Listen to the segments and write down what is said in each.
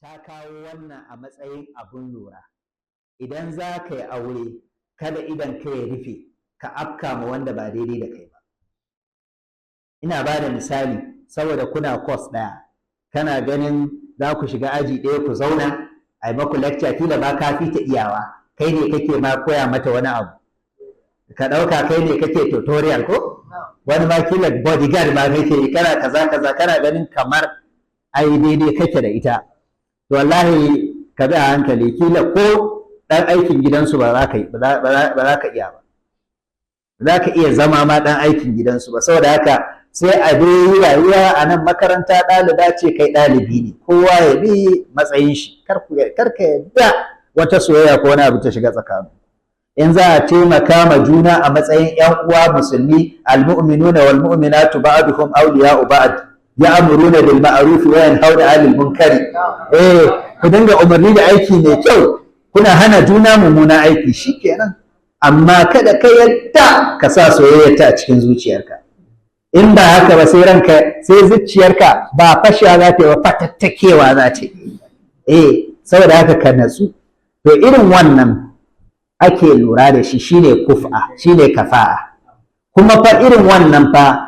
Ta kawo wannan a matsayin abun lura. Idan za ka yi aure, kada idan ka ya rufe ka afka ma wanda ba daidai da kai ba. Ina ba da misali, saboda kuna course ɗaya, kana ganin za ku shiga aji ɗaya ku zauna a yi maku lecture, kila ma ka fi ta iyawa, kai ne kake ma koya mata wani abu, ka ɗauka kai ne kake tutorial, ko wani ma kila bodyguard ma kake yi, kana kaza kaza, kana ganin kamar ai daidai kake da ita. To wallahi ka bi a hankali, kila ko ɗan aikin gidansu ba za ka ba za ka iya ba, za ka iya zama ma ɗan aikin gidansu ba. Saboda haka sai a bi rayuwa a nan makaranta, ɗaliba ce kai ɗalibi ne, kowa ya bi matsayin shi. Kar ka yadda wata soyayya ko wani abu ta shiga tsakanin. In za a taimaka ma juna a matsayin ƴan uwa musulmi, المؤمنون والمؤمنات بعضهم أولياء بعض يأمرون بالمعروف وينهون عن المنكر. Eh, ku dinga umarni da aiki mai kyau, kuna hana juna mummuna aiki, shikenan. Amma kada ka yadda ka sa soyayya ta a cikin zuciyarka. In ba haka ba, sai ranka, sai zuciyarka ba fashewa za ta yi ba, fatattakewa za ta yi. Eh, saboda haka ka natsu. To irin wannan ake lura da shi, shine kuf'a, shine kafa'a. Kuma fa irin wannan fa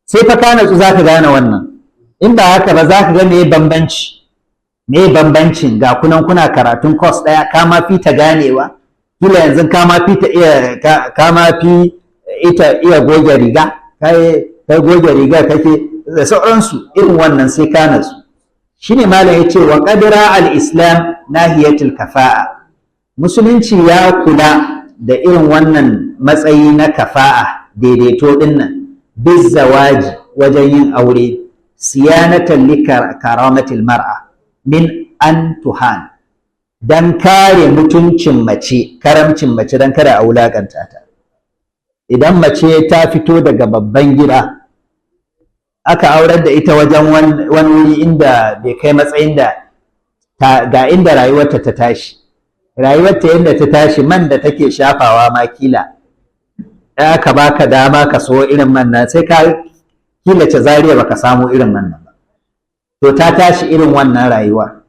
sai fa ka natsu zaka gane wannan. In ba haka ba, zaka ga me bambanci, me bambancin? Ga kunan kuna karatun course ɗaya, ka ma fi ta ganewa, kila yanzu ka ma fi ta iya, ka ma fi ita iya goge riga, kai kai goge riga kake da sauransu. Irin wannan sai ka natsu. Shine malam yace: وقد راعى الإسلام ناحية الكفاءة. Musulunci ya kula da irin wannan matsayi na kafa'a, daidaito dinnan, بالزواج, wajen yin aure, صيانة لكرامة المرأة من أن تهان, dan kare mutuncin mace, karamcin mace, dan kada a wulakanta ta. Idan mace ta fito daga babban gida, aka aurar da ita wajen wani wuri inda bai kai matsayin da ga inda rayuwarta ta tashi, rayuwarta yadda ta tashi, man da take shafawa ma kila aka baka dama ka so irin man nan, sai ka kila ce Zariya baka samu irin man nan ba. To ta tashi irin wannan rayuwa,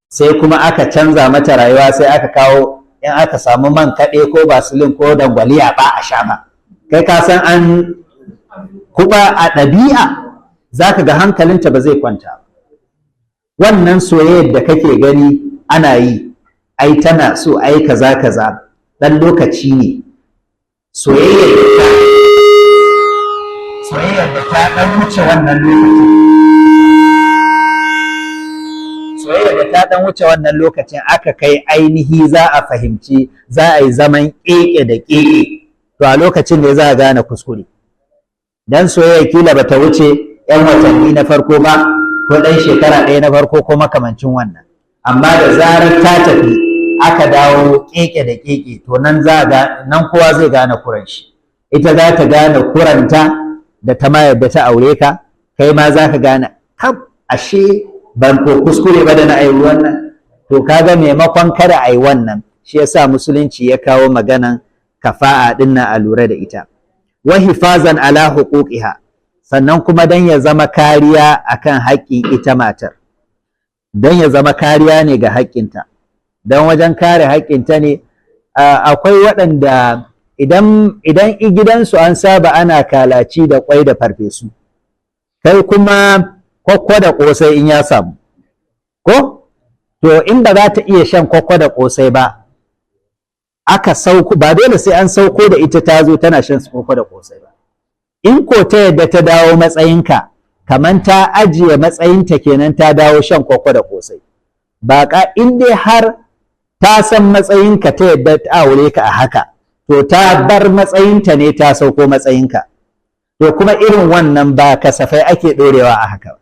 sai kuma aka canza mata rayuwa, sai aka kawo in aka samu man kaɗe ko basilin ko dangwaliya ba a shafa. Kai ka san an kuma a ɗabi'a za ka ga hankalinta ba zai kwanta. Wannan soyayyar da kake gani ana yi, ai tana so, ai kaza kaza, ɗan lokaci ne. Soyayyar da ta ɗan wuce wannan lokacin, soyayyar da ta ɗan wuce wannan lokacin, aka kai ainihi za a fahimci za a yi zaman keke da keke, to a lokacin ne za a gane kuskure. Dan soyayya kila bata wuce 'yan watanni na farko ba, ko ɗan shekara ɗaya na farko, ko makamancin wannan. Amma da zarar ta tafi, aka dawo keke da keke, to nan za ga nan kowa zai gane kuran shi. Ita za ta gane kuranta da ta ma yadda ta aure ka, kai ma za ka gane kab ashe ban ko kuskure ba da na ayi wannan. To kaga maimakon kada a yi wannan, shi yasa Musulunci ya kawo maganan kafa'a din nan, a lura da ita. وحفاظا على حقوقها, sannan kuma dan ya zama kariya akan haƙƙin ita matar, dan ya zama kariya ne ga haƙƙinta, dan wajen kare haƙƙinta ne. Akwai waɗanda idan gidansu an saba ana kalaci da ƙwai da farfesu, kai kuma kwakwa da ƙosai in ya samu ko, to in ba za ta iya shan kwakwa da ƙosai ba, aka sauko, ba dole sai an sauko da ita ta zo tana shan kwakwa da ƙosai ba. In ko ta yadda ta dawo matsayinka, kaman ta ajiye matsayinta kenan, ta dawo shan kwakwa da ƙosai. Ba ka in dai har ta san matsayinka, ta yadda ta aure ka a haka, to ta bar matsayinta ne, ta sauko matsayinka. To kuma irin wannan ba kasafai ake ɗorewa a haka ba,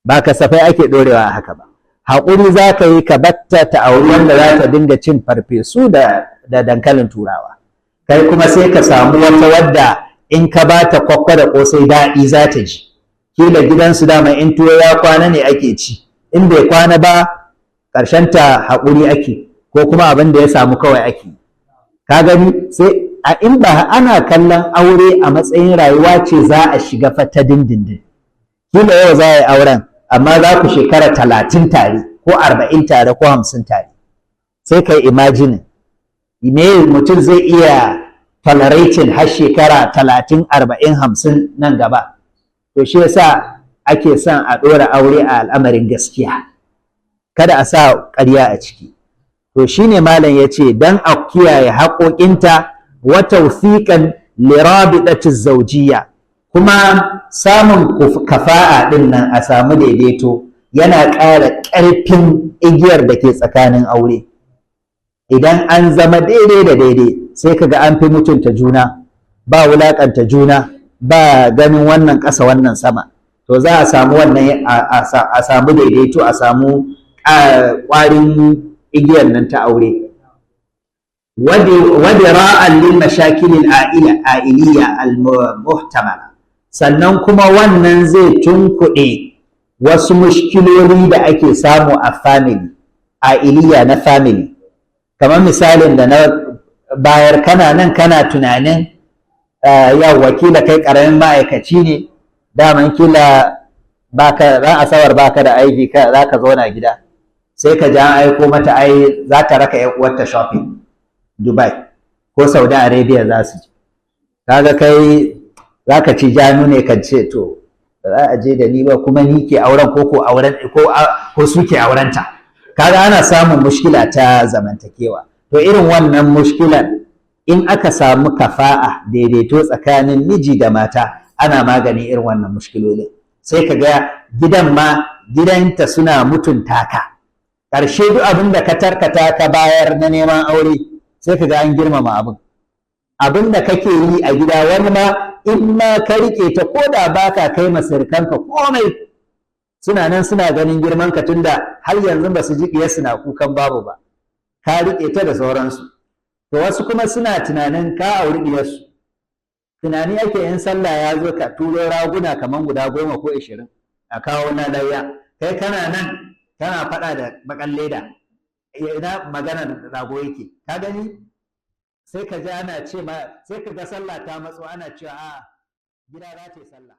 ba kasafai ake ɗorewa a haka ba. Haƙuri za ka yi, ka batta ta auri wanda za ta dinga cin farfesu da dankalin Turawa. Kai kuma sai ka samu wata wadda in ka ba ta kwakwa da ƙosai daɗi za ta ji. Kila gidansu dama in tuwo ya kwana ne ake ci, in bai kwana ba ta haƙuri ake, ko kuma abin da ya samu kawai ake. Ka gani, sai a in ba ana kallon aure a matsayin rayuwa ce za a shiga fa ta dindindin. Kila yau za a yi auren. Amma za ku shekara 30 tare ko 40 tare ko 50 tare. Sai kai imagine me mutum zai iya tolerating har shekara 30, 40, 50 nan gaba. To shi yasa ake son a ɗora aure a al'amarin gaskiya, kada a sa ƙarya a ciki. To shine malam ya ce don a kiyaye haƙoƙinta, wa tawthiqan li rabitati zawjiyya, kuma samun kafa'a ɗin nan, a samu daidaito, yana ƙara ƙarfin igiyar da ke tsakanin aure. Idan an zama daidai da daidai, sai kaga an fi mutunta juna, ba wulaƙanta juna, ba ganin wannan ƙasa wannan sama. To za a samu wannan, a samu daidaito, a samu ƙwarin igiyar nan ta aure. Wadira'an lil mashakilil a'iliyya al muhtamala, sannan kuma wannan zai tunkuɗe wasu mushkiloli da ake samu a family, a'iliya na family. Kamar misalin da na bayar, kana nan kana tunanin yau wakila kai ƙaramin ma'aikaci ne, daman kila baka ran Asabar baka da aiki, ka za ka zauna gida, sai ka ji an aiko mata ai za ta raka ƴan uwarta shopping Dubai ko Saudi Arabia za su je. Kaga kai za ka ci janu ne, ka ce to ba za a je da ni ba, kuma ni ke auren ko auren ko su ke aurenta. Kaga ana samun mushkila ta zamantakewa. To irin wannan mushkilar, in aka samu kafa'a, daidaito tsakanin miji da mata, ana magani irin wannan mushkilolin. Sai ka ga gidan ma gidanta suna mutunta ka. Ƙarshe duk abin da ka tarkata ka bayar na neman aure, sai ka ga an girmama abin. Abin da kake yi a gida, wani ma in ma ka riƙe ta, ko da baka kai masirkanka komai, suna nan suna ganin girman ka, tunda har yanzu ba su ji ɗiyarsu na kukan babu ba, ka riƙe ta da sauransu. To wasu kuma suna tunanin ka auri ɗiyarsu, tunani ake in sallah ya zo ka turo raguna kaman guda 10 ko 20 a kawo na layya. Kai kana nan kana faɗa da bakan leda, ina maganar rago yake? Ka gani, sai ka ji ana ce ma, sai ka ga sallah ta matso ana cewa a gida za ta yi sallah.